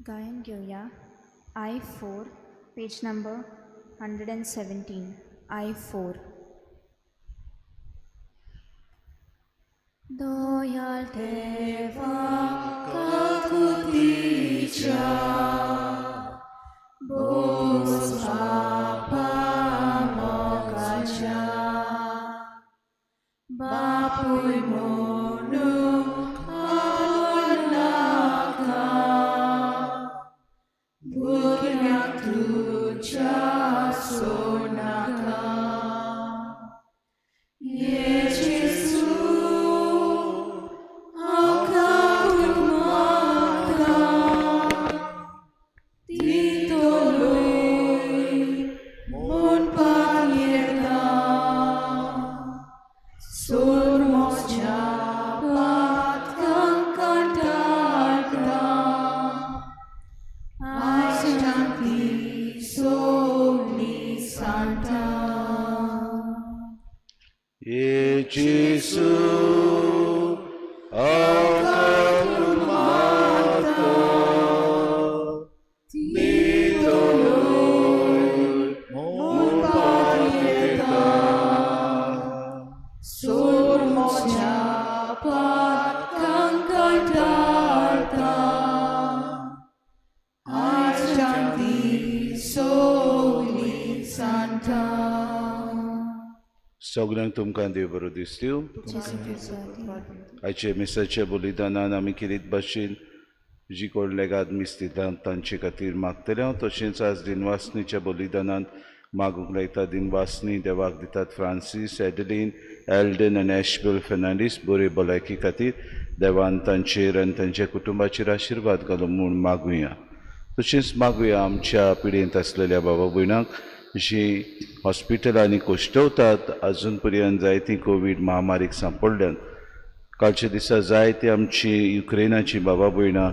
गायन घेवया I 4, page number 117, I 4. दयाळ देवा काकुतीच्या बोस बापा मोगाच्या बापूय म्हणून आपणाका भुरग्यांक तुज्या सोडनाका. ये जेजू, हांव काकूट मागता, दितलोय म्हणपाक येता, सोड म्हज्या पातकांक कांटाळटा, आयच्यान ती सगळी सांडटा. ये जेजू, हांव काकूट मागता, दितलोय म्हणपाक येता, सोड म्हज्या पातकांक कांटाळटा, आयच्यान ती सगळी सांडटा. सगळ्यांक तुमकां देव बरो दिसत्यो. आयचे मिसाच्या बलिदानान आमी किरीत भाशेन जी कोण लेगाद मीस दितात तांचे खातीर मागतले हांव. तशेंच आज दिनवासनीच्या बलिदानान मागूंक लायता. दिनवासनी देवाक दितात फ्रांसीस, एडलीन, एल्डन आनी एशबेल फेर्नांडीस बरी भलायकी खातीर देवान तांचेर आनी तांच्या कुटुंबाचेर आशिर्वाद घालो म्हूण मागुया. तशेंच मागुया आमच्या पिडेंत आसलेल्या बाबा भयणांक जी हॉस्पिटलांनी कोश्टवतात, अजून पर्यंत जायती कोवीड महामारीक सांपडल्यात. कालच्या दिसा जायती आमची युक्रेनाची बाबा भयणां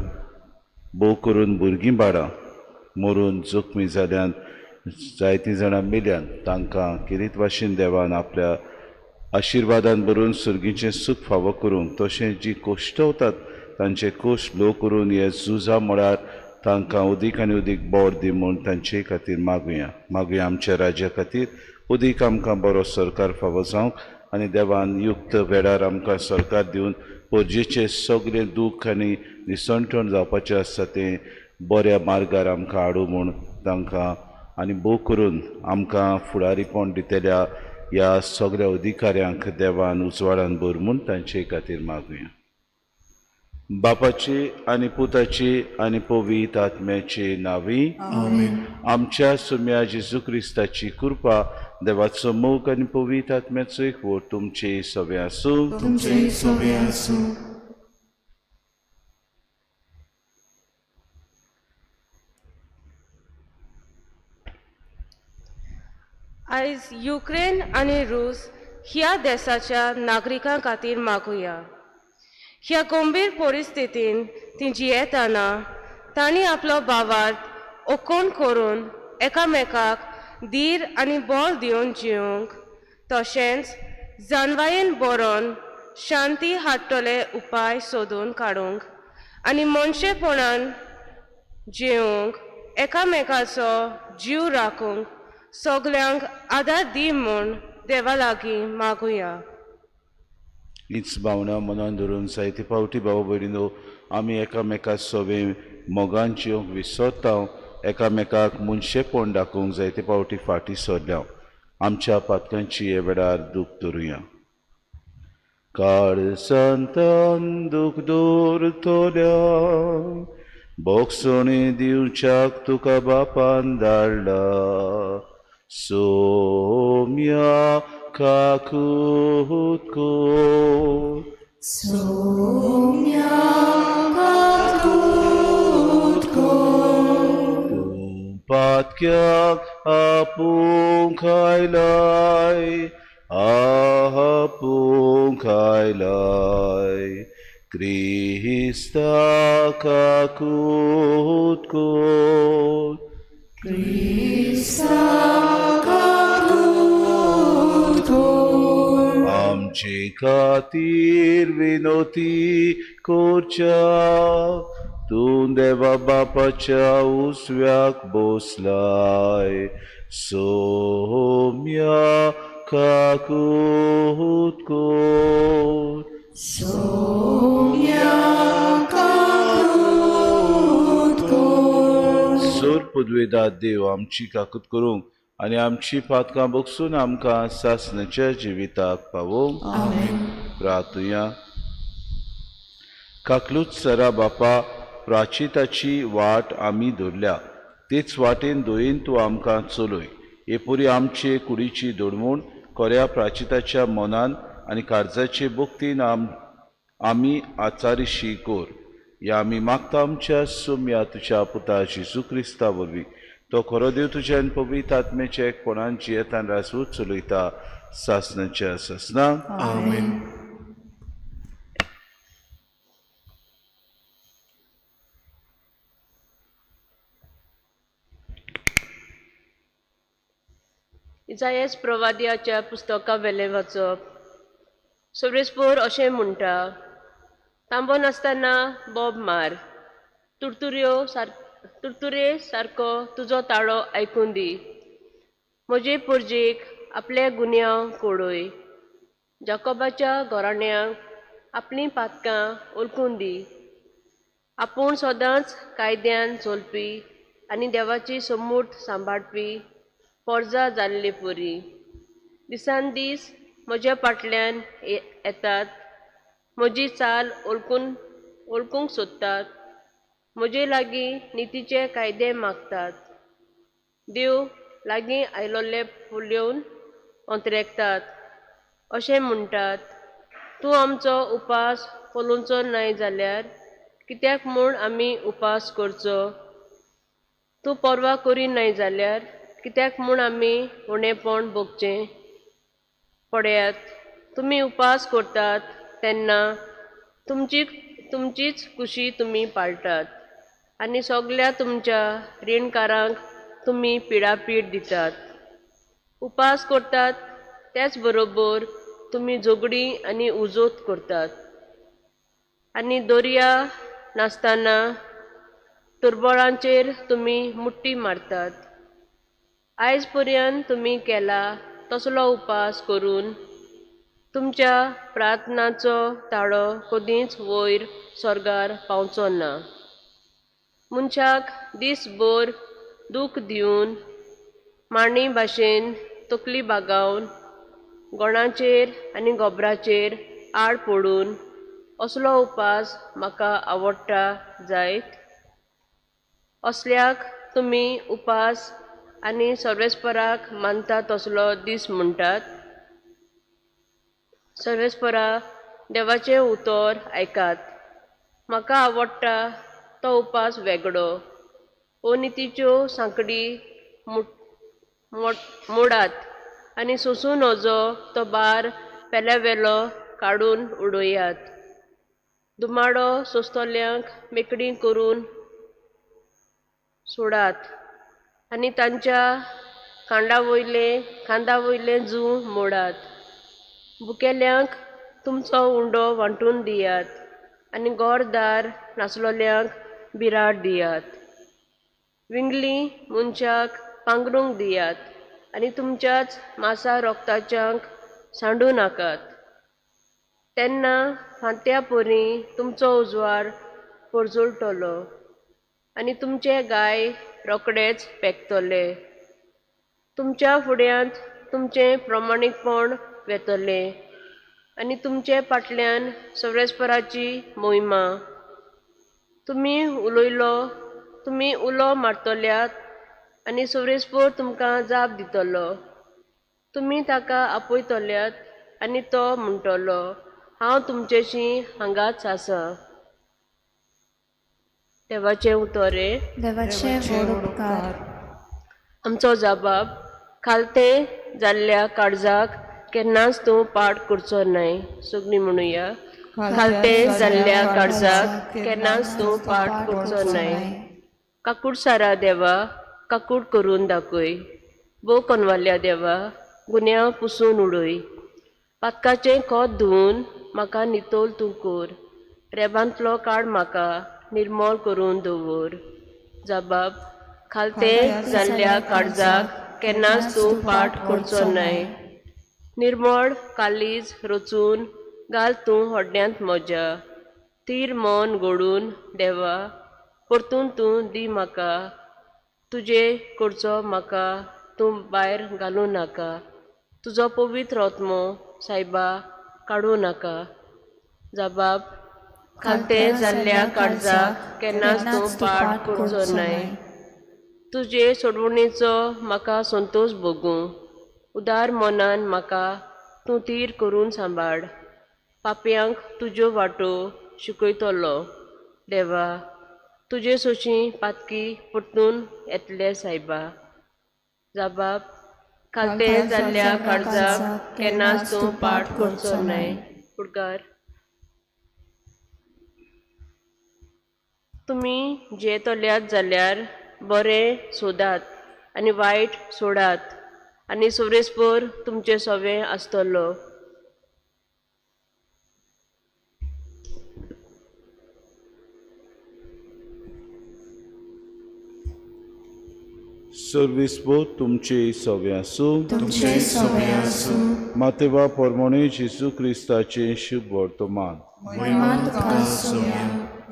भोव करून भुरगीं बाळां मरून जखमी जाल्यान, जायतीं जाणां मेल्यान. तांकां किरीत भाशेन देवान आपल्या आशिर्वादान भरून सुर्गीचें सूख फावो करूंक, तशें जी कोश्टवतात तांचे कोश लो करून हे झुजा म्हळ्यार तांकां उदीक आनी उदीक बोर दी म्हूण तांचे खातीर मागुया. मागुया आमच्या राज्या खातीर उदीक आमकां बरो सरकार फावो जावंक आनी देवान युक्त वेळार आमकां सरकार दिवन परजेचें सगळें दूख आनी निसणटण जावपाचें आसा तें बऱ्या मार्गार आमकां हाडूं म्हूण तांकां आनी भोव करून आमकां फुडारीपण दितल्या ह्या सगळ्या अधिकाऱ्यांक देवान उजवाडान भर म्हूण तांचे खातीर मागुया. बापाची आनी पुताची आनी पवित्र आत्म्याची नांवी आमेन. आमच्या सुम्या जेजू क्रिस्ताची कृपा, देवाचो मोग आनी पवित्र आत्म्याचो एकवट तुमचे सवे आसूं. तुमचे सवे आसूं. आयज युक्रेन आनी रूस ह्या देशाच्या नागरिकां खातीर मागुया. ह्या गंभीर परिस्थितीन ती जियेतना तांणी आपलो भावार्थ ओकोण करून एकामेकाक धीर आनी बळ दिवन जिवंक, तशेंच जानवायेन बरोवन शांती हाडटले उपाय सोदून काडूंक आनी मनशेपणान जिवंक एकामेकाचो जीव राखूंक सगल्यांक आदार दी म्हूण देवा लागीं मागुया. हीच भावना मनान धरून जायते फावटी भाव भयणीनो आमी एकामेका सवे मोगान जिवंक विसरता, एकामेकाक मनशेपण दाखोवंक जायते फावटी फाटीं सरल्या. आमच्या पातकांची हे वेळार दूख धरुया. काळसांतान दूख दवरतल्या बोगसणी दिवच्याक तुका बापान धाडला, सोम्या काकूत कोर, सोम्या काकूत कोर, तूं पातक्याक आपूंक आयलाय, आपूंक आयलाय, क्रिस्ता काकूत कोर, क्रिस्ता काकूत कोर, आमचे खातीर विनोती करच्या तूं देवा बापाच्या उजव्याक बसलाय. सोम्या काकूत कर. सोम्या काकूत कर. सोर पुदवेदा देव आमची काकूत करूंक आनी आमची पातकां बगसून आमकां सासणाच्या जिविताक पावोवंक. आमेन. प्रार्थुया. काकलूच सरा बापा, प्राचिताची वाट आमी धरल्या तेच वाटेन दयेन तूं आमकां चलय. हे पुरी आमचे कुडीची दडमूण कोऱ्या प्राचिताच्या मनान आनी काळजाचे भक्तीन आमी आचारिशी कर. ह्या आमी मागता आमच्या सोम्या तुज्या पुता जेजू क्रिस्ता वरवीं. तो खरो देव तुज्यान पवित्र आत्म्याच्या एकपणान जियेतान राजवट चलयता सासणाच्या सासणाक. आमेन. इजायस प्रवादियाच्या पुस्तका वेलें वाचप. सोरेस्पोर अशें म्हणटा, तांबो नासतना बोब मार, तुरतुरे सारको तुजो ताळो आयकून दी. म्हजे पुर्जेक आपले गुन्यांव कोडय, जाकोबाच्या घराण्यांक आपलीं पातकां ओळखून दी. आपूण सदांच कायद्यान चलपी आनी देवाची समूर्त सांबाळपी पोरजा जाल्ले परी दिसान दीस म्हज्या फाटल्यान येतात, म्हजी चाल ओळखूंक सोदतात, म्हजे लागीं नितीचे कायदे मागतात. देव लागीं आयलोले पळोवन अंतरेकतात, अशें म्हणटात, तूं आमचो उपास पळोवचो नाय जाल्यार कित्याक म्हूण आमी उपास करचो? तूं पर्वा करी नाय जाल्यार कित्याक म्हूण आमी उणेपण भोगचें? पळयात, तुमी उपास करतात तेन्ना तुमचीच कुशी तुमी पाळटात आनी सगल्या तुमच्या रिणकारांक तुमी पिडापीड दितात. उपास करतात त्याच बरोबर तुमी झगडीं आनी उजोत करतात आनी दर्या नासतना तुरबळांचेर तुमी मुट्टी मारतात. आयज पर्यंत तुमी केला तसलो उपास करून तुमच्या प्रार्थनाचो ताळो कदींच वयर स्वर्गार पावचो ना. मनशाक दीसभर दूख दिवन मांडी भाशेन तकली बागावन गोणाचेर आनी गोबराचेर आड पडून असलो उपास म्हाका आवडटा जायत? असल्याक तुमी उपास आनी सर्वेस्पराक मानता तसलो दीस म्हणटात? सर्वेस्परा देवाचें उतर आयकात. म्हाका आवडटा तो उपास वेगळो. अनितीच्यो सांकडी मोडात आनी सोंसूं नजो तो बार पेल्यावेलो काडून उडयात. दुमाडो सोंसतल्यांक मेकळीं करून सोडात आनी तांच्या खांदा वयलें जूं मोडात. भुकेल्यांक तुमचो उंडो वांटून दियात आनी घरदार नासलोल्यांक बिराड दियात. विंगली मनशाक पांगरूंक दियात आनी तुमच्याच मासा रोगताच्यांक सांडूं नाकात. तेन्ना फांत्या परी तुमचो उजवाड परजळटलो आनी तुमचे गाय रोखडेच पेकतले. तुमच्या फुड्यांत तुमचें प्रमाणीकपण वेतलें आनी तुमचे फाटल्यान सर्वेस्पराची मोहिमा. तुमी उलो मारतल्यात आनी सर्वेस्पर तुमकां जाप दितलो. तुमी ताका आपयतल्यात आनी तो म्हणटलो, हांव तुमचेशी हांगाच आसा. देवाचें उतर. देवाचे व्हड उपकार. आमचो जबाब खालते जाल्ल्या काळजाक केन्नाच तूं पाड करचो न्हय. सगळीं म्हणुया, खालते जाल्ल्या काळजाक केन्नाच तूं पाड करचो न्हय. काकूट सारा देवा, काकूट करून दाखय. भोव कोनवाल्या देवा, गुन्यांव पुसून उडय. पातकाचें खोत धुवून म्हाका नितळ तूं कर. रेबांतलो काड म्हाका निर्मळ करून दवर. जाबाब खालते जाल्ल्या काळजाक केन्नाच तूं पाठ करचो न्हय. निर्मळ कालीज रचून घाल तूं होड्ड्यांत म्हज्या. तीर मन घडून देवा परतून तूं दी म्हाका. तुजे करचो म्हाका तूं भायर घालूं नाका. तुजो पवित्र आत्मो सायबा काडूं नाका. जाबाब खालते जाल्ल्या काळजाक केन्नाच तूं पाठ करचो न्हय. तुजे सोडवणेचो म्हाका संतोश भोगूं. उदार मनान म्हाका तूं तीर करून सांबाळ. पापयांक तुज्यो वाटो शिकयतलो देवा. तुजे सोशी पातकी परतून येतले सायबा. जाबाब खालते जाल्ल्या काळजाक केन्नाच तूं पाठ करचो न्हय. फुडकार तुमी जियेतल्यात जाल्यार बरें सोदात आनी वायट सोडात आनी सोरेस्पर तुमचें सवें आसतलो. सर्वीस बोत तुमचे सवे आसूं. तुमचे सवे आसूं. मातेवा परमणे जेजू क्रिस्ताचें शुभ वर्तमान. महिमा तुका सोम्या.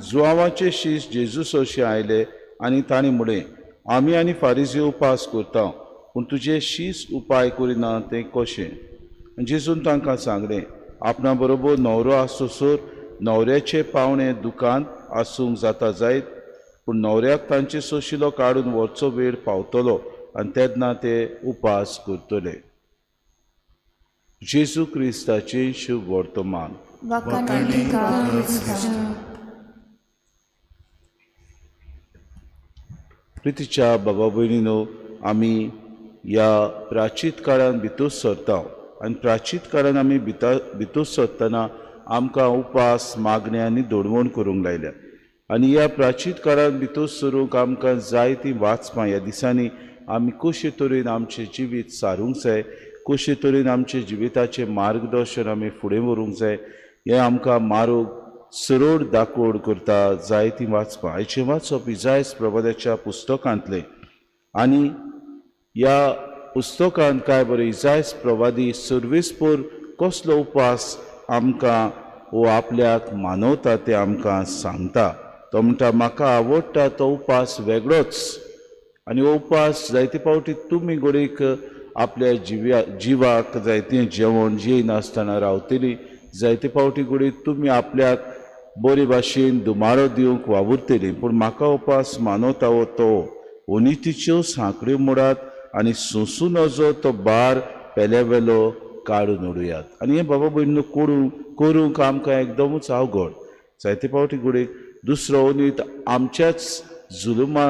जुआवाचे शीस जेजू सोशे आयले आनी तांणी म्हळें, आमी आनी फारीजी उपास करता, पूण तुजे शीस उपाय करिना तें कशें? जेजून तांकां सांगलें, आपणा बरोबर न्हवरो आसतसर न्हवऱ्याचे पावणे दुकान आसूंक जाता जायत, पूण न्हवऱ्याक तांचे सोशिलो काडून व्हरचो वेळ पावतलो आनी तेन्ना ते उपास करतले. जेजू क्रिस्ताचें शुभ वर्तमान. प्रितीच्या बाबा भयणीनो, आमी ह्या प्राचीत काळान भितर सरता आनी प्राचीत काळान आमी भितर सरतना आमकां उपास मागण्या आनी दडवण करूंक लायल्या. आनी ह्या प्राचीत काळान भितर सरूंक आमकां जायतीं वाचपां ह्या दिसांनी आमी कशे तरेन आमचें जिवीत सारूंक जाय, कशे तरेन आमचें जिविताचें मार्गदर्शन आमी फुडें व्हरूंक जाय, हें आमकां मारोग सरळ दाकोड करता जायतीं वाचपां. आयचें वाचप इजायस प्रबोधाच्या पुस्तकांतलें आनी ह्या पुस्तकांत काय बरें इजायस प्रवादी सर्वेस्पर कसलो उपास आमकां वो आपल्याक मानवता तें आमकां सांगता. तो म्हणटा, म्हाका आवडटा तो उपास वेगळोच. आनी हो उपास जायते फावटी तुमी घडयेक आपल्या जिवाक जायतें जेवण जेयनासतना रावतली, जायते फावटी घडये तुमी आपल्याक बरे भाशेन दुमारो दिवंक वावुरतली, पूण म्हाका उपास मानवता हो तो अनितीच्यो सांकड्यो मोडात आनी सोंसूं नजो तो बार पेल्या वेलो काडून उडयात. आनी हें बाबा भयणीनो करूंक आमकां एकदमूच अवघड. जायते फावटी घडयेक दुसरो अनीत आमच्याच जुलुमा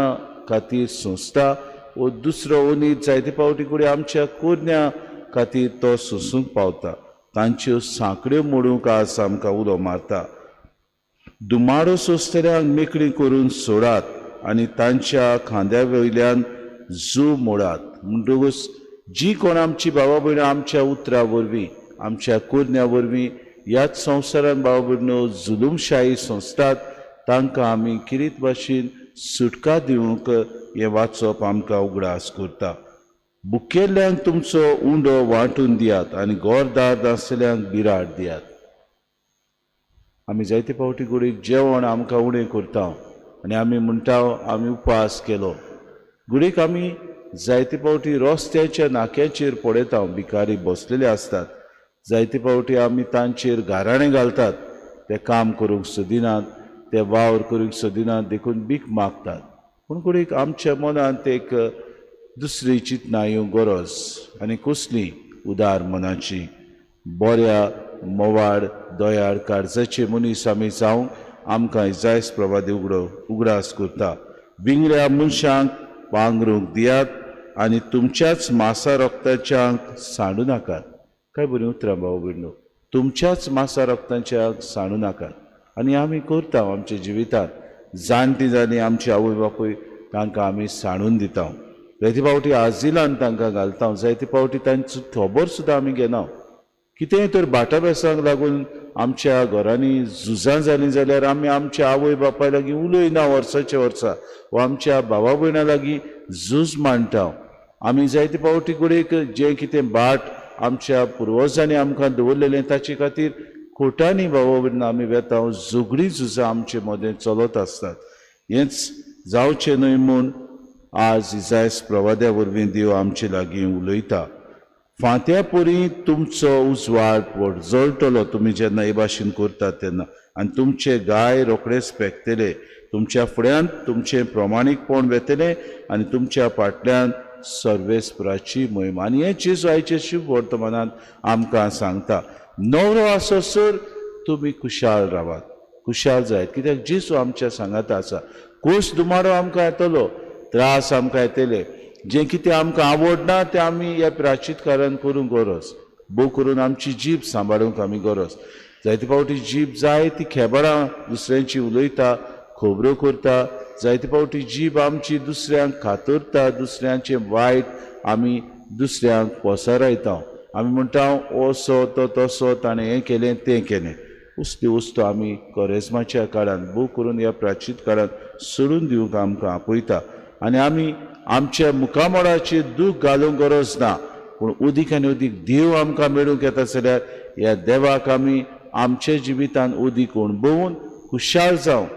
खातीर सोंसता वो दुसरो अनीत जायते फावटी घडये आमच्या कोरण्या खातीर तो सोंसूंक पावता. तांच्यो सांकड्यो मोडूंक आज आमकां उलो मारता. दुमाडो सोंसतल्यांक मेकळी करून सोडात आनी तांच्या खांद्या वयल्यान जू मोडात. म्हणटकूच जी कोण आमची बाबा भयणां आमच्या उतरा वरवीं आमच्या कोरण्या वरवीं ह्याच संवसारान बाबा भयणो जुलूमशाही संस्थात तांकां आमी किरीत भाशेन सुटका दिवंक हें वाचप आमकां उगडास करता. बुकेल्ल्यांक तुमचो उंडो वांटून दियात आनी घरदार नासतल्यांक बिराड दियात. आमी जायते फावटी घडयेक जेवण आमकां उणें करता आनी आमी म्हणटा आमी उपास केलो. घडयेक आमी जायते फावटी रस्त्याच्या नाक्याचेर पळयता भिकारी बसलेले आसतात. जायते फावटी आमी तांचेर गाराणें घालतात, ते काम करूंक सोदिनात, ते वावर करूंक सोदिनात, देखून भीक मागतात. पूण घडयेक आमच्या मनांत एक दुसरी चिंतना येवंक गरज आनी कसली उदार मनाची बऱ्या मोवाड दयाळ काळजाचे मनीस आमी जावंक आमकां इजायस प्रवादी उगडास करता. विंगड्या मनशांक पांगरूंक दियात आनी तुमच्याच मासा रक्ताच्यांक सांडू नाकात. काय बरीं उतरां भाव भयणो, तुमच्याच मासा रक्ताच्यांक सांडू नाकात. आनी आमी करता आमच्या जिवितांत जाणटी जाली आमची आवय बापूय तांकां आमी सांडून दिता. जायते फावटी आजिलान तांकां घालता, जायते फावटी तांचो खबर सुद्दां आमी घेना. कितेंय तर भाटाबेसांक लागून आमच्या घरांनी झुजां जालीं जाल्यार आमी आमच्या आवय बापाय लागीं उलयना वर्साच्या वर्सा, वा आमच्या भावा भयणां लागीं झूज मांडटा. आमी जायते फावटी घडयेक जें कितें बाट आमच्या पुर्वजांनी आमकां दवरलेलें ताचे खातीर खोटांनी भावा भयणां आमी वेता, झगडीं झुजां आमचे मदें चलत आसतात. हेंच जावचें न्हय म्हूण आज इजायस प्रवाद्या वरवीं देव आमचे लागीं उलयता. फांत्या परी तुमचो उजवाड जळटलो तुमी जेन्ना हे भाशेन करतात तेन्ना, आनी तुमचे गाय रोखडेच पेकतले, तुमच्या फुड्यांत तुमचें प्रमाणीकपण वेतलें आनी तुमच्या फाटल्यान सर्वेस्पराची मोहीम. आनी हें चीज आयचें शुभ वर्तमानांत आमकां सांगता. नवरो आससर तुमी खुशाल रावात, खुशाल जायत, कित्याक जेजू आमच्या सांगाता आसा. कोस दुमारो आमकां येतलो, त्रास आमकां येतले, जें कितें आमकां आवडना तें आमी ह्या प्राचीत काळान करूंक गरज, भोव करून आमची जीब सांबाळूंक आमी गरज. जायते फावटी जीब जाय ती खेबरां दुसऱ्यांची उलयता, खबरो करता, जायते फावटी जीब आमची दुसऱ्यांक खातरता, दुसऱ्यांचें वायट आमी दुसऱ्यांक पसरायता. आमी म्हणटा असो तो तसो, ताणें हें केलें तें केलें. उसली वस्तू आमी कोरेज्माच्या काळान भोव करून ह्या प्राचीत काळान सोडून दिवंक आमकां आपयता. आनी आमी आमच्या मुखामळाचेर दूख घालूंक गरज ना, पूण उदीक आनी उदीक देव आमकां मेळूंक येता जाल्यार ह्या देवाक आमी आमच्या जिवितान उदीक अणभवून खुशाल जावं.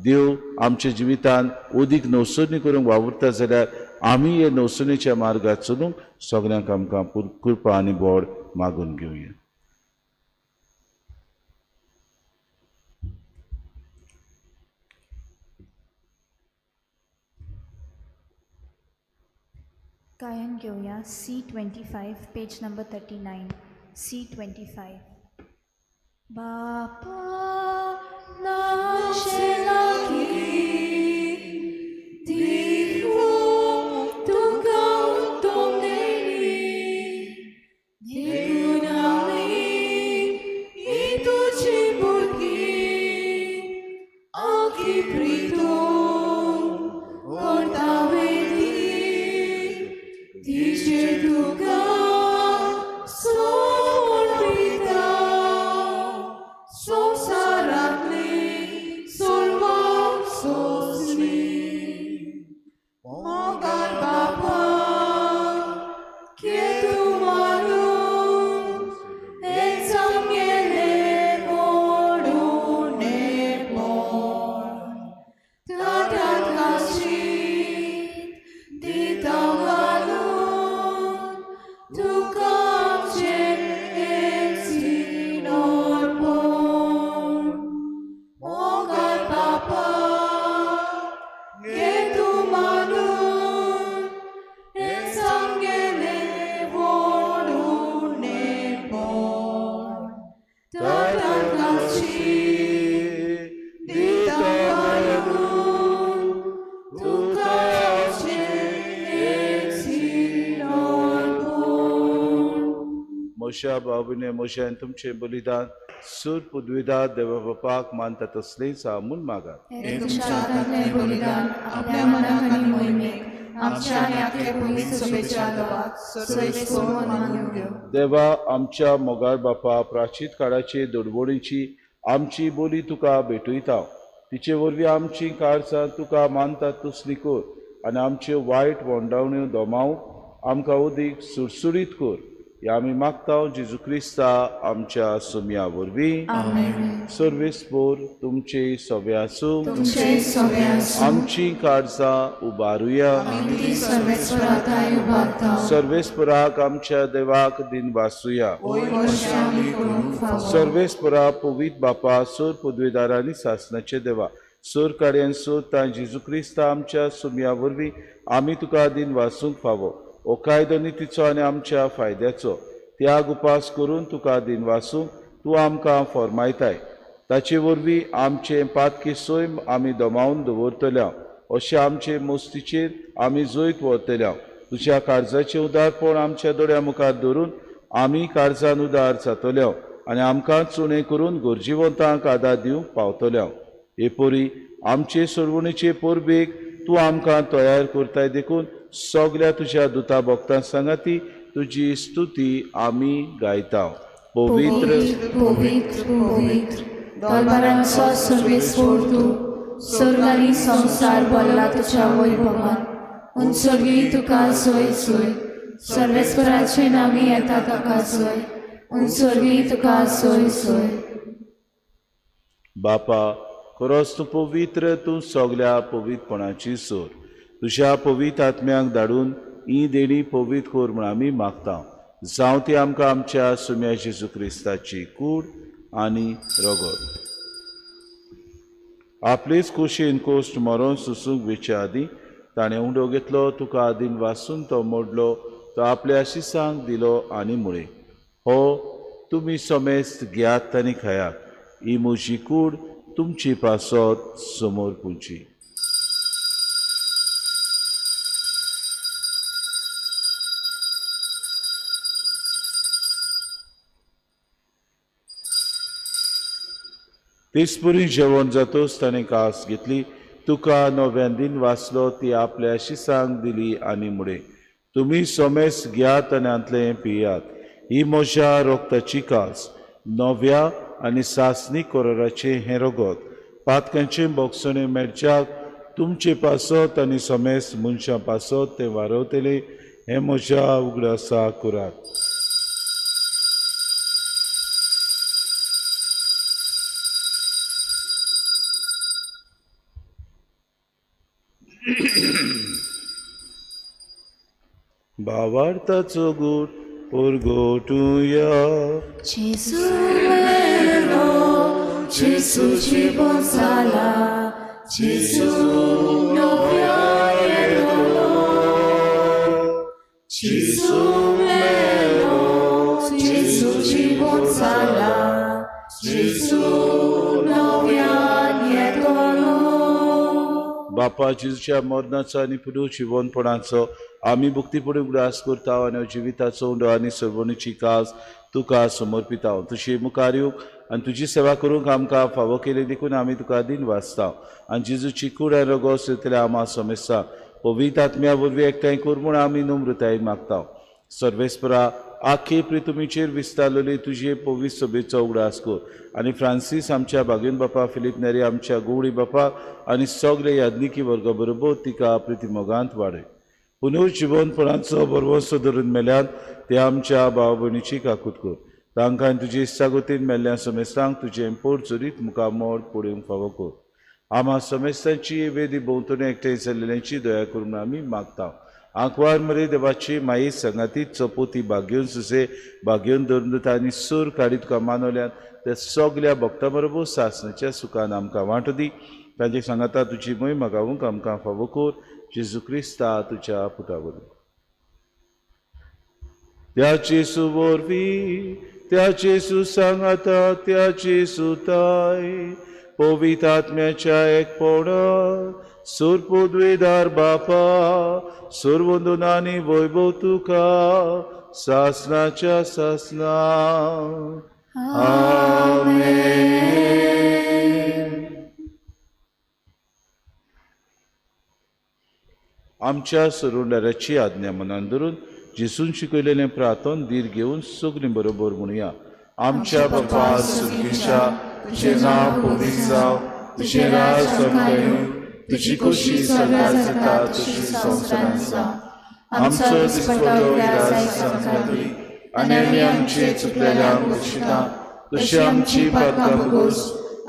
देव आमच्या जिवितान उदीक नवसरणी करूंक वावुरता जाल्यार आमी हे नवसरणीच्या मार्गार चलूंक सगल्यांक आमकां कृपा आनी बोड मागून घेवया. गायन घेवया C25 page number 39 C25. बापा नाशे लागीं दिवूं तुका उत्तम देणी, देखून आमी ही तुजी भुरगीं आखी प्रितून करता वेदी तिचेर तुका समर्पिता संवसारांतली सर्व सोंसणी. मोगाळ बापा घे तूं मानून हें आमगेलें व्हड उणेपण, ताटात घालशीत दिता घालून तुका आमचें एकसीन अर्पण. मोगाळ बापा घे तूं मानून हें आमगेलें व्हड उणेपण, ताटात घालशीत दिता घालून तुका आमचें एकसीन अर्पण. मोशा बाबूने मोशान तुमचें बलिदान सूर पुदविदा देवा बापाक मानता तसलेंच म्हूण मागात. हें तुमच्या हातांतलें बलिदान आपल्या मनाक आनी मोहिमेक आमच्या आनी आख्या पुलीस सभेच्या देवाक सोयसोवन मानून घेवं. देवा आमच्या मोगाळ बापा, प्राचीत काळाचे दोडवडीची आमची बोली तुका भेटयता, तिचे वरवीं आमची काळजां तुका मानता तसली कर आनी आमच्यो वायट वोंडावण्यो दोमावंक आमकां उदीक सुरसुरीत कर. ह्या आमी मागता जेजू क्रिस्ता आमच्या सुमया वरवीं. सर्वेस्पोर तुमचे सगळे आसूं, तुमचे सगळे आसूं. आमची काळजां उबारुया. ती सर्वेस्पराताय उबारता. सर्वेस्पराक आमच्या देवाक दिन वासुया. अशें आमी करूंक फावो. सर्वेस्परा पवित बापा, सोर पदवेदार आनी सासणाचे देवा, सोर कार्यान सोर तां जेजू क्रिस्ता आमच्या सुमया वरवीं आमी तुका दिन वासूंक फावो. हो कायदो नितीचो आनी आमच्या फायद्याचो त्याग उपास करून तुका दिन वासूंक तूं आमकां फॉर्मायताय. ताचे वरवीं आमचें पातकी सैम आमी दमावन दवरतल्या, अशें आमचे मोस्तीचेर आमी जैत व्हरतल्या. तुज्या काळजाचें उदारपण आमच्या दोळ्या मुखार धरून आमी काळजान उदार जातल्या आनी आमकां चुणे करून गरजेवंतांक आदार दिवंक पावतल्या. हे परी आमचे सोडवणीचे परबेक तूं आमकां तयार करताय, देखून सगल्या तुज्या दुता भक्तां सांगाती तुजी स्तुती आमी गायता. पवित्र पवित्र पवित्र दरबारांचो सर्वेस्पोर तूं स्वर्ग आनी संवसार भरला तुज्या वैभवान उंचगी तुका सोय सोय सर्वेस्पराचे नांवी येता ताका सोय उंचगी तुका सोय सोय. बापा खरोच तूं पवित्र, तूं सगल्या पवित्रपणाची सोर. तुज्या पवित्र आत्म्याक धाडून ही देणी पवित्र कर म्हूण आमी मागता. जावं ती आमकां आमच्या सुम्या जेजू क्रिस्ताची कूड आनी रगत. आपलेच कुशीन कोश्ट मरोन सुसूंक वेचे आदीं ताणें उंडो घेतलो, तुका आदीन वासून तो मोडलो, तो आपल्या आशिसांक दिलो आनी म्हळें, हो तुमी समेस्त घेयात आनी खायात, ही म्हजी कूड तुमची पासत समोर पुंची. तेचपरी जेवण जातोच ताणें कास घेतली, तुका नव्यान दिन वाचलो, ती आपल्या शिसांक दिली आनी म्हळें, तुमी समेस्त घेयात आनी हांतलें पियात, ही म्हज्या रोगताची कास, नव्या आनी सासणी कोराचें हें रगत, पातकांचें बोगसणें मेळच्याक तुमचे पासत आनी समेस्त मनशां पासत तें वारवतलें, हें म्हज्या उगडासा करात. भावार्थाचो गूट परगटुया. जेजू मेलो, जेजू जिवन जाला, जेजू नव्या येतलो. जेजू मेलो, जेजू जिवन जाला, जेजू नव्यान येतलो. बापा जेजूच्या मरणाचो आनी पुरो जिवनपणाचो आमी भक्तीपुढे उगडास करता आनी जिविताचो उंडो आनी सर्वणीची कास तुका समर्पिता. तुजी मुखार येवंक आनी तुजी सेवा करूंक आमकां फावो केली देखून आमी तुका दिन वाचता. आनी जेजूची कूड आनी रगत सोयतल्या आमा समेस्ता पवित्र आत्म्या वरवीं एकठांय कर म्हूण आमी नम्रतायेन मागता. सर्वेस्परा आखे प्रितुमीचेर विस्तारलेली तुजे पवित्र सभेचो उगडास कर आनी फ्रांसीस आमच्या बागेन बापा, फिलीप नेरी आमच्या गोवळी बापा आनी सगळे याज्ञिकी वर्गा बरोबर तिका प्रितिमोगांत वाडय. पुनर्जिवनपणाचो बरवसो धरून मेल्यात ते आमच्या भाव भयणीची काकूत कर. तांकां तुजी इत्सागतीन मेल्ल्या समेस्तांक तुजें पोट चोरीत मुखार मोड पळोवंक फावो कर. आमा समेस्तांची वेदी भोंवतणी एकठांय जाल्ल्यांची दया करून आमी मागता. आंकवार मरे देवाची माई संगाती चपोती बागेवन सुसे बागेवन धरून दिता आनी सूर काडी तुका मानवल्यात त्या सगल्या भक्तां बरोबर सासणाच्या सुखान आमकां वांटो दी. तांचे सांगाता तुजी मोहीम गावूंक आमकां फावो कर. जेजू क्रिस्ता तुज्या पुता वरवीं. त्या जेजू वरवीं, त्या जेजू सांगाता, त्या जेजू ताय पवित्र आत्म्याच्या एकपणान सूर पदवीदार बापा सुरवंदनानी वैभव तुका सासनाच्या सासना. आमेन. आमच्या सरुंडाराची आज्ञा मनान धरून जेजून शिकयलेलें प्रार्थन धीर घेवन सगळीं बरोबर म्हणुया. आमच्या बापा सुखीच्या, तुजें नांव पवित्र जावं, तुजें राज आमकां येवं, तुजी खोशी सदां जाता तशी संवसारांत जावं. आमचो दिसपट्टो ग्रास आमकां दी आनी आमी आमचे चुकलेल्यांक बक्षिता तशी आमची पातकां भोगोस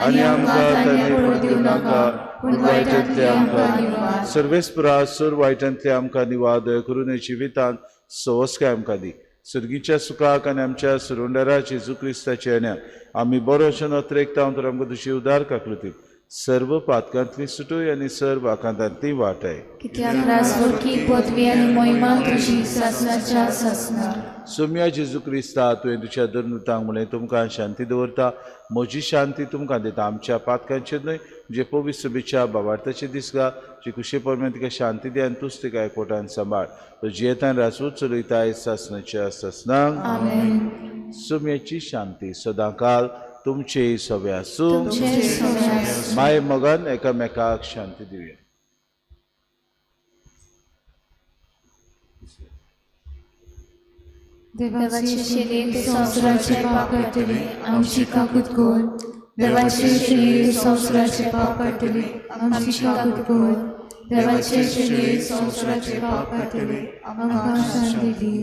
आनी आमकां ताणें पडूं दिवं नाका, पूण वायटांतले आमकां निवार. सर्वेस्परा सर वायटांतले आमकां निवार, दया करून जिवितांत सवस्काय आमकां दी. सर्गीच्या सुखाक आनी आमच्या सुरुंडरा जेजू क्रिस्ताच्या येण्याक आमी बरो अशें नत्रेकता तर आमकां तुजी उदार काकलती सर्व पातकांतली सुटूय आनी सर्व आकांतांतली वाटाय. कित्याक राजवटकी पदवी आनी मोहिमा तुजी सासणाच्या सासना. सोम्या जेजू क्रिस्ता, तुवें तुज्या धर्मतांक म्हणलें, तुमकां शांती दवरता, म्हजी शांती तुमकां दिता. आमच्या पातकांचेर न्हय, म्हणजे पवित्र सभेच्या बाबार्थाचे दिसगा जी कुशे परमेन तिका शांती दी आनी तूच तिका एकवटान सांबाळ. तो जियेतान राजवट चलयता सासणाच्या सासनाक. आमेन. सोम्याची शांती सदांकाल तुमचे सवे आसूं. तुमचे सवे आसूं. माय मगान एकामेकाक शांती दिवया. देवाचे शिरे तूं संवसाराचे पाप काडटली, आमची काकूत कर. देवाचे शिरे तूं संवसाराचे पाप काडटली, आमची काकूत कर. देवाचे शिरे संवसाराचे पाप काडटली, आमकां शांती दी.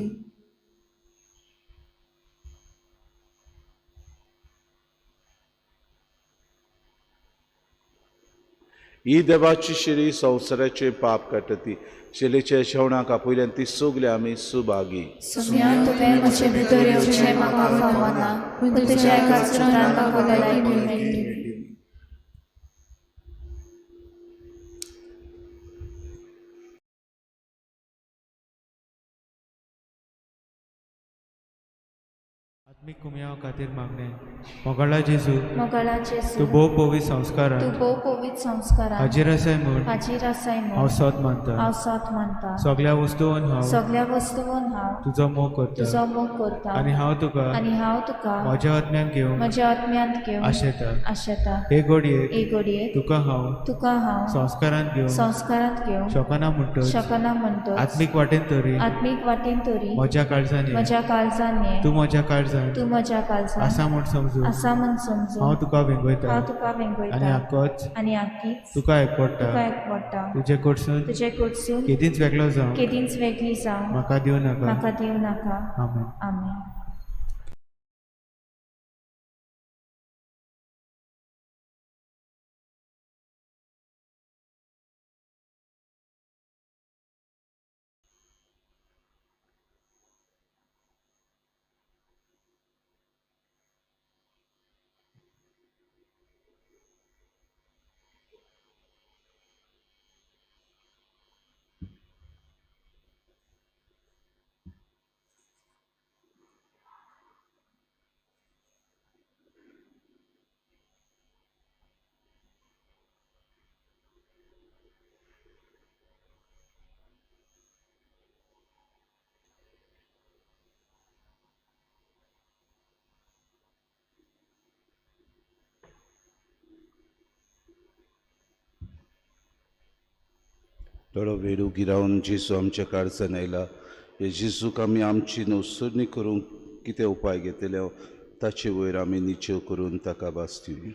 ही देवाची शिरी संवसाराचे पाप काडटा ती शिलेच्या शेवणाक आपयल्यान ती सगळी आमी सुभागी. सुम्या, तुवें म्हजे भितर येवचें म्हाका फावना, पूण तुज्या एका उतरान म्हाका भलायकी मेळटली. आत्मीक कुमयाव खातीर मागणें. मोगाळा जेजू, मोगाळा जेजू, तूं भोव पवित्र तूं संस्कारान भोव पवित्र संस्कारान हाजीर आसाय म्हूण हाजीर आसाय हांव म्हूण सोद मानता. हांव सोद मानता. सगळ्या वस्तून हांव सगळ्या वस्तून हांव तुजो मोग करता तुजो मोग करता आनी हांव तुका आनी हांव तुका म्हज्या आत्म्यान घेवंक म्हज्या आत्म्यांत घेवन आशेता. आशेता. हे घडयेक हे घडयेक तुका हांव तुका हांव संस्कारान घेवंक संस्कारांत घेवंक शकना म्हणटच शकना म्हणटच आत्मीक वाटेन तरी आत्मीक वाटेन तरी म्हज्या काळजान ये. म्हज्या काळजान ये. तूं म्हज्या काळजान तूं म्हज्या काळजान आसा म्हूण समजून आसा म्हूण समजून हांव तुका वेंगयता हांव तुका आनी वेंगयता आकोच आनी आकीच तुका एकवडटा. तुका एकवडटा. तुजे कडसून तुजे कडसून केदींच वेगळो जावं केदींच वेगळी जावं म्हाका दिवं नाका. म्हाका दिवं नाका. आमेन. आमेन. थोडो वेळ उगी रावन जेजू आमच्या काळजान आयला. हे जेजूक आमी आमची नवसरणी करूंक कितें उपाय घेतले ताचे वयर आमी निचेव करून ताका भास दिवया.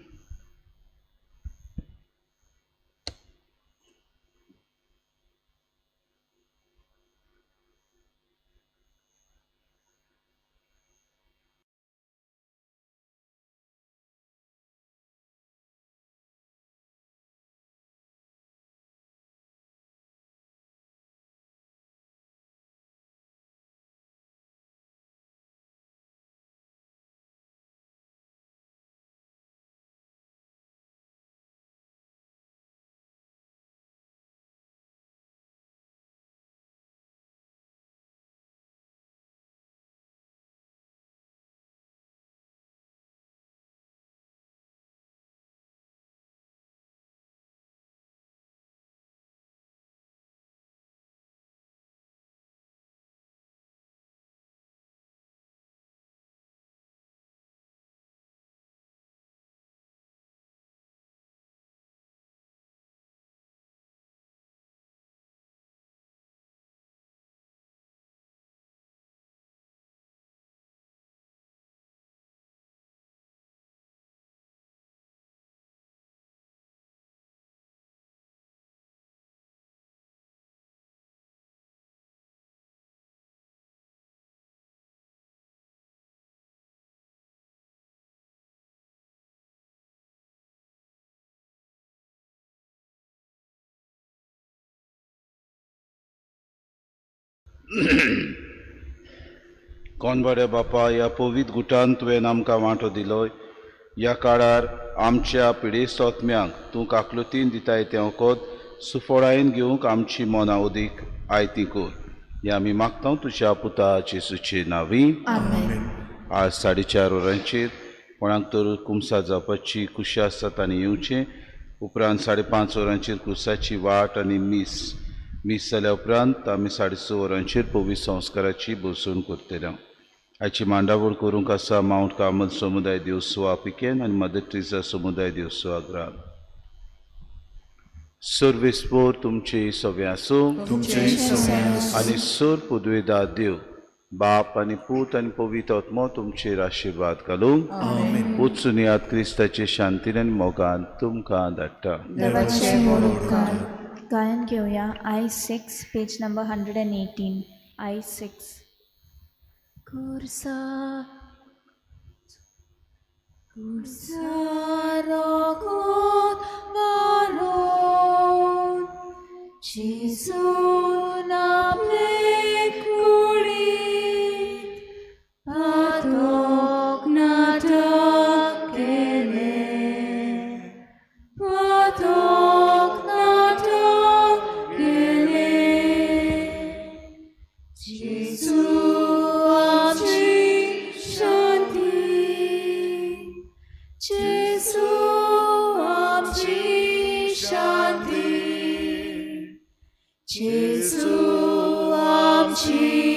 कोण बरे बापा, ह्या पवित्र गुटान तुवें आमकां वांटो दिलो. ह्या काळार आमच्या पिडेस्तोत्म्यांक तूं काकलुतीन दिताय तें वखद सुफळायेन घेवंक आमची मनां उदीक आयती कर. हें आमी मागता तुज्या पुता जेजूचे नांवी. आज 4:30 वरांचेर कोणाक तर कुमसार जावपाची खुशी आसता तांणी येवचें. उपरांत 5:30 वरांचेर कुसाची वाट आनी मीस. मीस जाल्या उपरांत आमी 6:30 वरांचेर पवित्र संस्काराची बसवण करतले. हाची मांडावळ करूंक आसा मावंट कार्मल समुदाय देवसुवा पिकेन आनी मदर ट्रिजा समुदाय देवसुवा ग्राम. सर्वेस्पोर तुमचे सगळे आसूं आनी सोर पुदवेदा देव बाप आनी पूत आनी पवित्र आत्मो तुमचेर आशिर्वाद घालूं. उच्चुनियात क्रिस्ताचे शांतीन आनी मोगान तुमकां धाडटा. देवाचे व्हड उपकार. गायन घेवया I 6, page number 118. I 6. Kursa कुर्सा मारून जेजून आपले कुडीत पातक नाटक केलें, पातक नाटक केलें. जेजू आमची शांती, जेजू आमची शांती, जेजू आमची